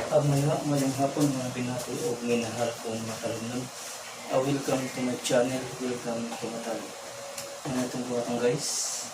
Maayong hapon, mga binati o minahal kong matalunod. Welcome to my channel, welcome to Matalo. Ano itong buhatong, guys?